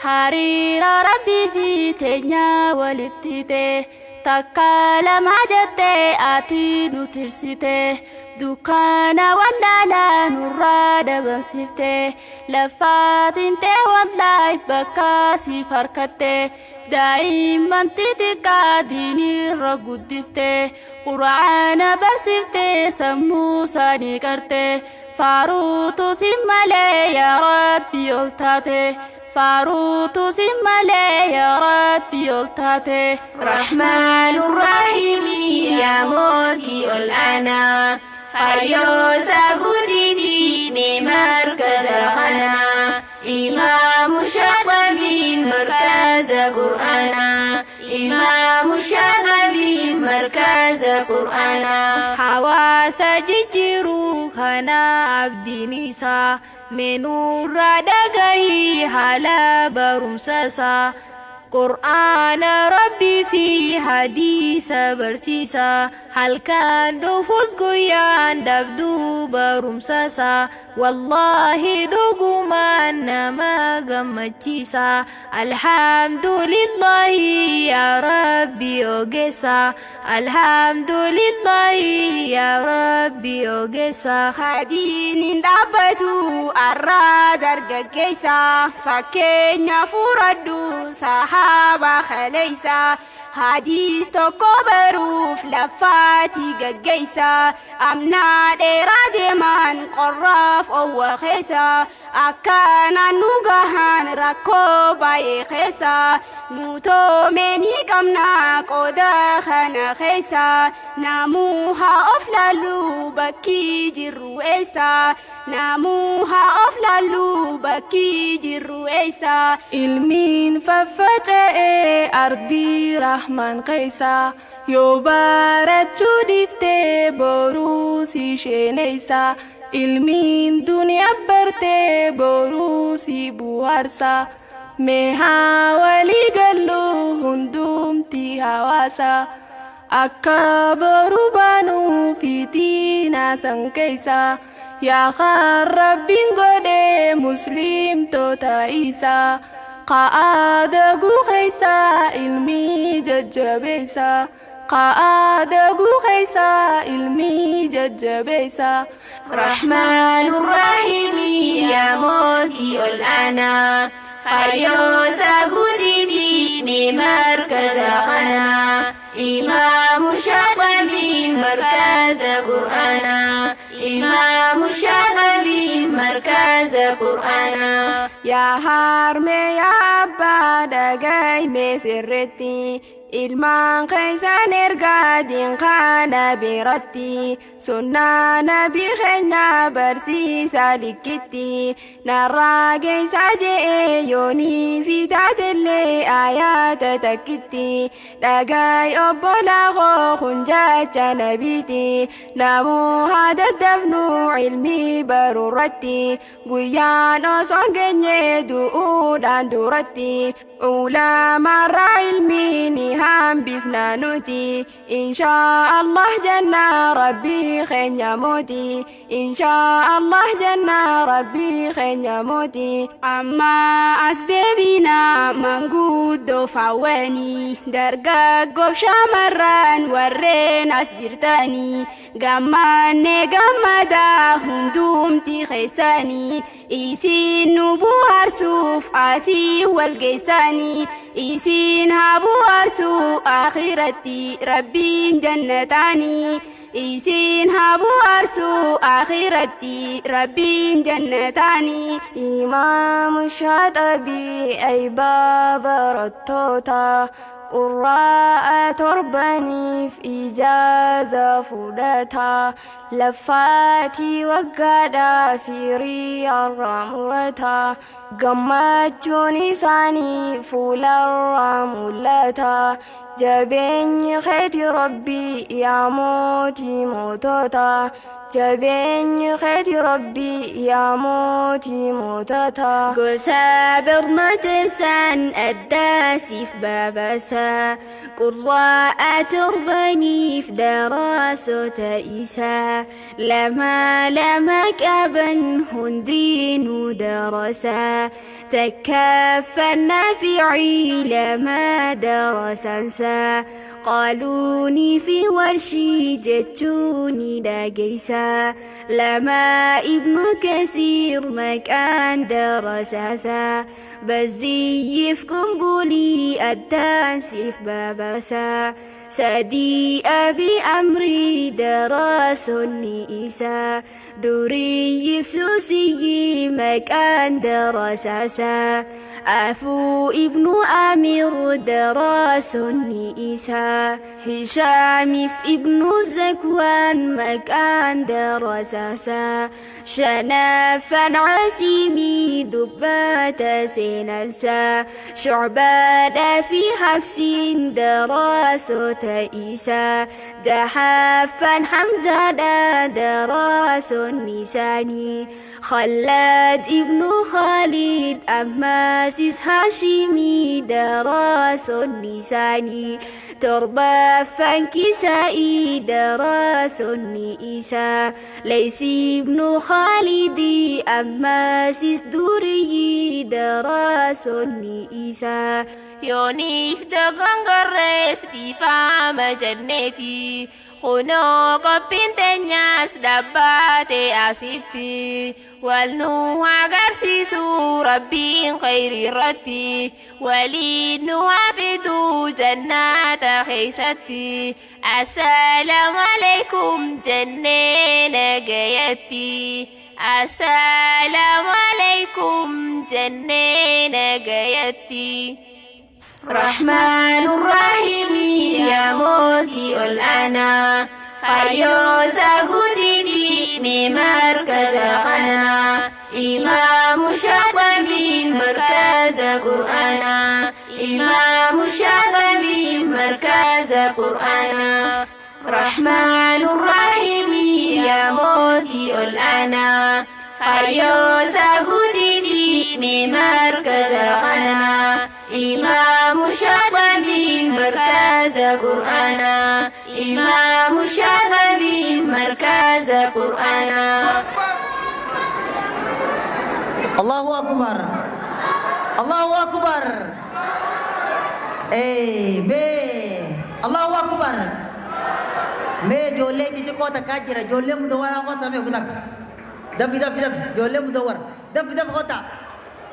hariiroo rabbii fi teenyaa walitti takka lama jette ati nu tirsite, dukkaana wallaalaa nurraa dabarsifte, laffaatiin wallaay bakka siif harkatte, daa'imman xixiqqaa diinirra guddifte, quraana barsiifte, sammuu isaanii qarte, faaruutu si malee yaa rabbi ol taate, faaruutu si malee yaa rabbi ol taate. رحمن الرحيم يا موتي الأنا خيو ساقوتي في مركز خنا إمام الشاطبي مركز قرآنا إمام الشاطبي مركز قرآنا. Hawaasa jijjiiruu kana abdiin isaa, meenurraa dhagahii haala barumsa isaa. Qur'aana rabbii fi hadiisa barsiisa, halkan dhufus guyyaan dhabduu barumsa isaa. Wallaahi dhugumaan nama gammachiisa. Alhamdulillahi yaa rabbi ogeessa, alhamdulillahi yaa rabbi ogeessa. Hadiin dhaabbatu arraa dargaggeessa, fakkeenya furadhu sahaaba kaleessa, hadiis tokko baruuf lafaati gaggeessa, amnaa dheeraa deeman qorraaf owwa keessa, akkanaan nu gahan rakkoo baay'ee keessa, nu toomee qabna qooda kana keessa, namuu haa of laallu bakki jirru eessa, namuu haa of laallu bakki jirru eessa. Ilmiin faffaca'ee ardii rahmaan keessa, yoo barachuu dhiiftee boruu si sheeneessa. Ilmiin duniyaa bartee boruu si bu'aarsa. Mee haa walii gallu hundumti hawaasa, akka boru baanuu fiitinaa san keessa. Yaa kan rabbiin godhee muslimtoota isaa, qa'aada keessa ilmii jajjabeessa, qa'aada keessa ilmii jajjabeessa. رحمن الرحيم يا موتي الأنا خيو ساقوتي في مركز خنا إمام الشاطبي مركز قرآنا إمام الشاطبي مركز قرآنا. Yaa harmee, yaa abbaa, dhagahi sirritti, ilmaan keessan ergaa diin kana biratti, sunnaa nabii keenya barsiisa likkitti, narraa geessaa je'ee yoonii fi taatellee ayaata takkitti, dhagahi obbolaa koo, kun jecha nabiiti, namuu haa daddafnu ilmii barurratti, guyyaan osoo hin geenye du'uudhaan duratti, ulamaarraa ilmii ni hambifna nuti, inshaa Allah jannaa rabbii keenya mooti, inshaa Allah jannaa rabbii keenya mooti. Amma as deebinaa manguddoo faawwanii, dargaggoof shamarran warreen as jirtanii, gammanne gammadaa hundumti keessanii, isin nu buhaarsuuf asii wal geessanii, isin haa buhaarsuu akhiratti rabbiin jannataanii, isin haa buhaarsuu akhiratti rabbiin jannataanii. Imaamu Shaaxabii aybaa barattoota. Qurraa'a torbaniif ijaaza fudhata. Laffaatii waggaadhaa firii har'a murata. Gammachuun isaanii fuularraa mul'ata. Jabeenyi keeti Rabbii yaa mootii mootota. Jabeenyi keeti Rabbii yaa mootii mootota. Gosa barnoota isaan addaa siif baabasa. Qurraa'a torbaniif daraasota isaa. Lama lama qaban hundinuu darasa. Takkaffan naafi'ii lama darasansa. Qaaluunii fi warshii jechuun dhageessa. Lama Ibnu Kasiir maqaan darasasa. Bazziyyif qunbulii addaan siif baabasa. Sadii Abi Amrii darasonni isaa. Duriyyif Suusiyyi maqaan darasasa. Afuu Ibnu Amir darasonni isaa. Hishaamif Ibnu Zakwaan maqaan darasasa. Shanaffaan Caasimii dubbata seenansa. Shucbaadhaa fi Hafsiin darasota isaa. Jahaffaan Hamzaadha darasonni isaanii. Khallaad Ibnu Khaalid ammaasis Haashimii darasonni isaanii. Torbaffaan Kisaa'ii darasonni isaa. Laysi Ibnu Khaalidii ammaasis Duriyyii darasonni isaa. Yooniif dogongorrees dhiifama jenneeti. Kunoo qophiin teenyaas dhaabbaate asitti. Wal nu agarsiisu Rabbiin khayrii irratti. Waliin nu haa fidu jannata keessatti. Assalaamu alaikum jennee nagayatti. Assalaamu alaikum jennee nagayatti. رحمن الرحيم يا موتي الأنا خيو ساقودي في مركز خنا إمام شاطبي مركز قرآنا إمام شاطبي مركز قرآنا رحمن الرحيم يا موتي الأنا خيو ساقودي في مركز خنا إمام شاطبي مركز قرآنا إمام شاطبي مركز قرآنا. الله أكبر، الله أكبر. A B، الله أكبر. Mee ijoollee xixiqqoo takkaa jira, ijoollee mudawwaraa, kottaa mee kutaa. Dafi, dafi, dafi, ijoollee mudawwara, dafi, dafi, kottaa.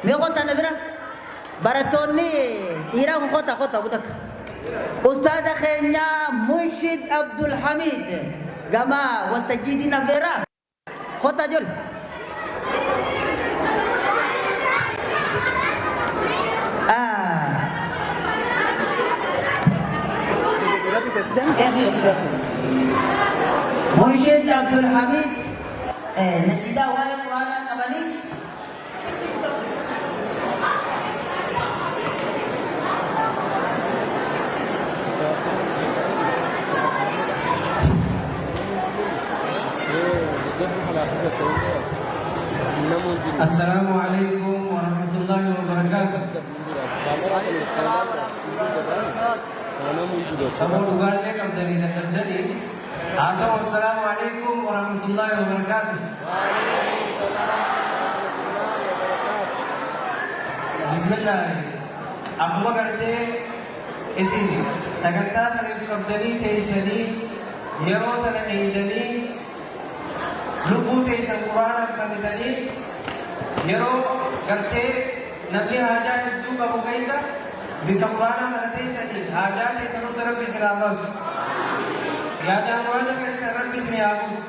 Mee kottaa na bira. Barattoonni dhiiraa kun kottaa, kottaa kutaa. Ustaaza keenya Munshid Abdul Hamid gama waltajjiitiin affeeraa. Kottaa ijoollee. Ah. Munshid Abdul Hamid nashiidaa waa'ee Quraanaa qabanii. السلام عليكم ورحمة الله وبركاته. Saboo dhugaallee qabdanii dadhabdanii haa ta'u. السلام عليكم ورحمة الله وبركاته. بسم الله. Akkuma gartee isin sagantaa tanaaf qabdanii teessanii yeroo tana eeydanii lubbuu teessan Quraanaaf kennitanii, yeroo gartee namni haajaa hedduu qabu keessa bika Quraana kana teessanii haajaa teessan hunda Rabbi isin haa baasu. Yaada muraada keessan Rabbi isin haa guutu.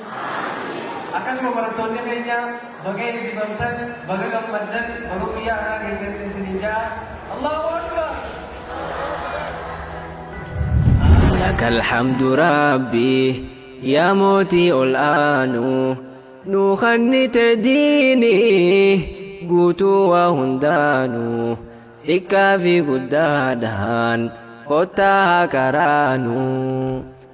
Akkasuma barattoonni keenya baga eebbifamtan, baga gammaddan, baga guyyaa har'aa keessatti isiniin ja'a. الله أكبر. Lakal hamdu rabbii yaa mootii ol aanu nuu kennite diinii guutuu waa hundaanuu xiqqaa fi guddaadhaan kottaa haa karaanu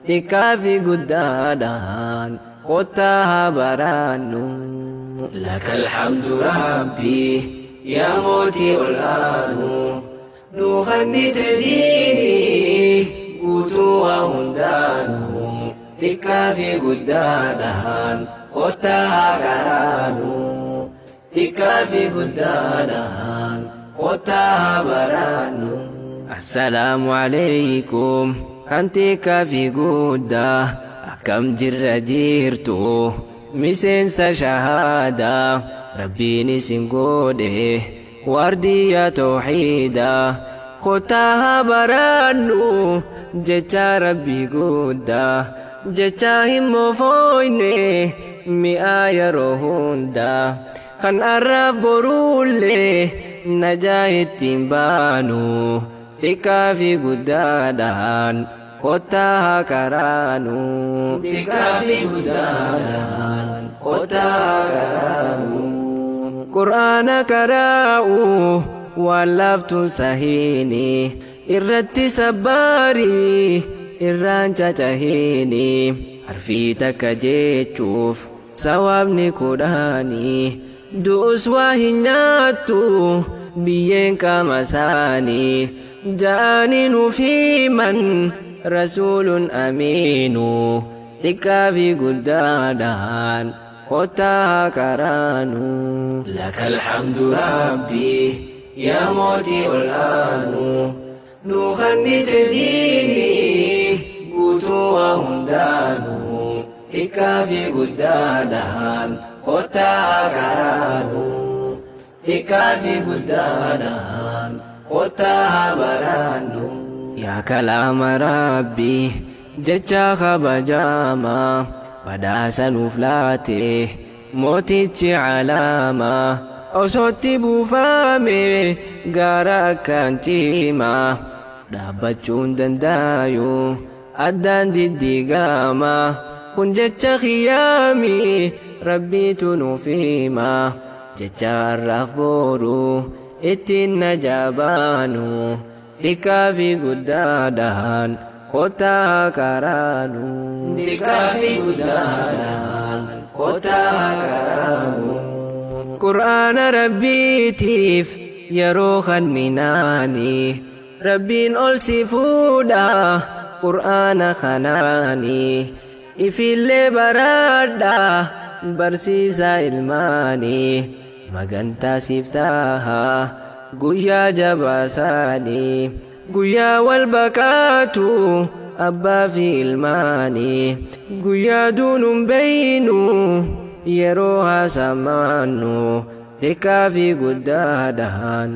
xiqqaa fi guddaadhaan kottaa haa baraannu. Lakal hamdu rabbii yaa mootii ol aanu nuu kennite diinii guutuu waa hundaanuu xiqqaa fi guddaadhaan kottaa haa karaanu xiqqaa fi guddaadhaan kottaa haa baraannu. Assalaamu alaykum kan xiqqaa fi guddaa akkam jirra jirtu miseensa shahaadaa rabbiin isin godhe waardiyyaa tawxiidaa kottaa haa barannu jecha rabbii guddaa jecha hin mofoyne mi'aa yeroo hundaa kan arraaf boruullee najaa ittiin baanu xiqqaa fi guddaadhaan kottaa haa karaanu. Xiqqaa fi guddaadhaan kottaa haa karaanu. Qur'aana karaa'u waan laaftuun sahiini irratti sabbaarii irraan cacahiini harfii takka jechuuf sawaabni kudhaanii du'us waa hin nyaattu biyyeen qaama isaanii ja'anii nuuf himan rasuulun amiinu xiqqaa fi guddaadhaan kottaa haa karaanu. Lakal hamdu rabbii yaa mootii ol aanu nuu kennite diinii guutuu waa hundaanuu xiqqaa fi guddaadhaan kottaa haa karaanu. Xiqqaa fi guddaadhaan kottaa haa baraannu. Yaa kalaama rabbii jecha kabajamaa badhaasa nuuf laate mootichi calaamaa osootti buufame gaara akkaan cimaa dhaabbachuun dandaayu addaan diddiigama kun jecha khiyaami rabbiitu nuuf hima jecha har'aaf boru ittiin najaa baanu xiqqaa fi guddaadhaan kottaa haa karaanu. Xiqqaa fi guddaadhaan kottaa haa karaanu. Qur'aana rabbiitiif yeroo kanninaani rabbiin ol si fuudha qur'aana kanaani ifillee baraadha barsiisaa ilmaanii magantaa siif taha guyyaa jabaasaanii guyyaa wal baqaatu abbaa fi ilmaanii guyyaa duunuun beeynu yeroo haasamaannu xiqqaa fi guddaadhaan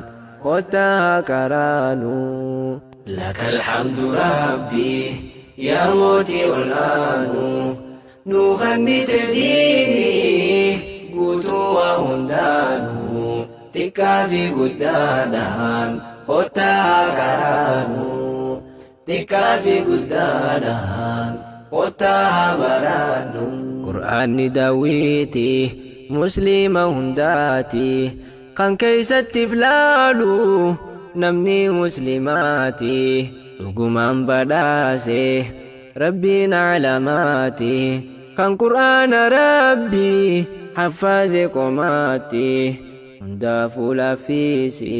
kottaa haa karaanu. Lakal hamdu rabbii yaa mootii ol aanu nuu kennite diinii guutuu waa hundaanuu xiqqaa fi guddaadhaan kottaa haa karaanu. Xiqqaa fi guddaadhaan kottaa haa baraannu. Qur'aanni daawwitii musliima hundaati kan keessatti filaalu namni muslimaati dhugumaan badhaase rabbiin alamaati kan qur'aana rabbii haffaze qomaati hundaafuu laaffisi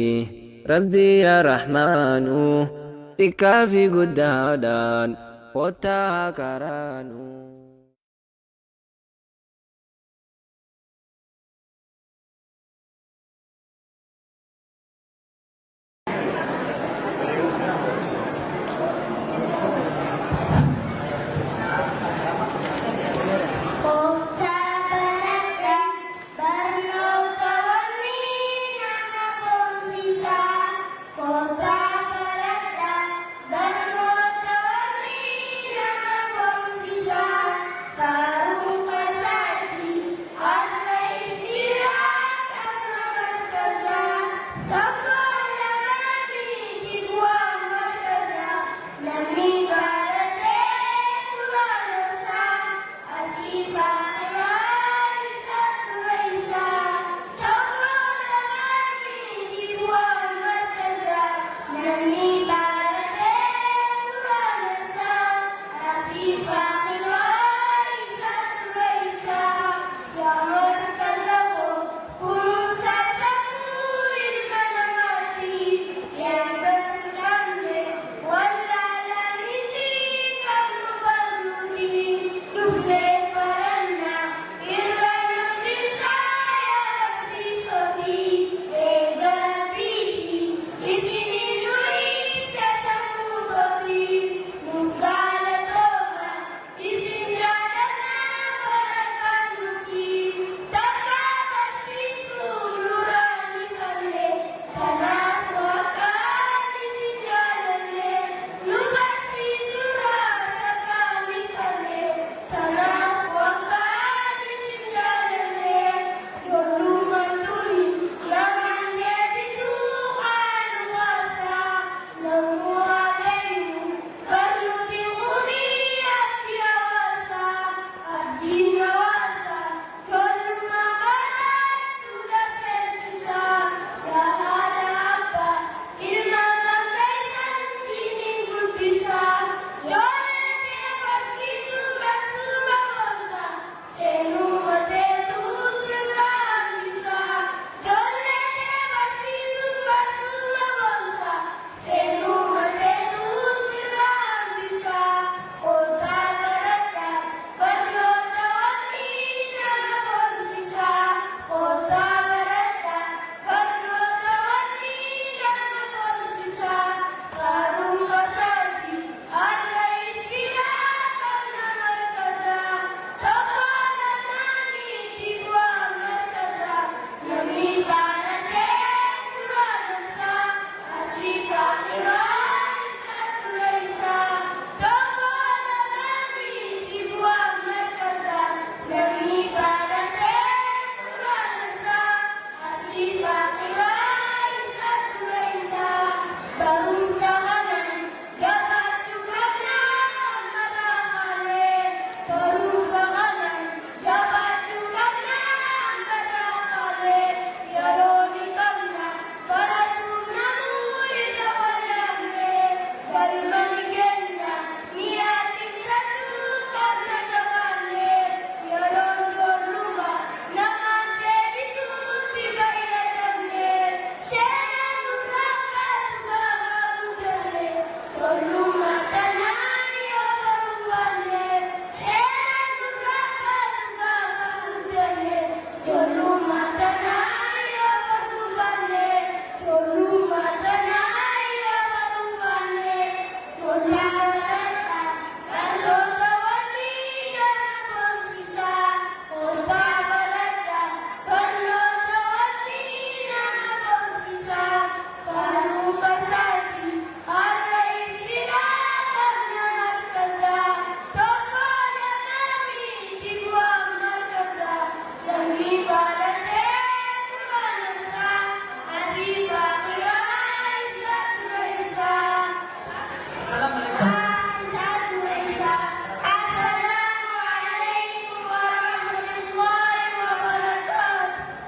rabbii yaa rahmaanu xiqqaa fi guddaadhaan kottaa haa karaanu. Kottaa baradhaa barnoota wanni nama boonsiisa. Kottaa baradhaa barnoota wanni nama boonsiisa.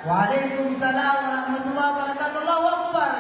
وعليكم السلام ورحمة الله وبركاته. الله أكبر.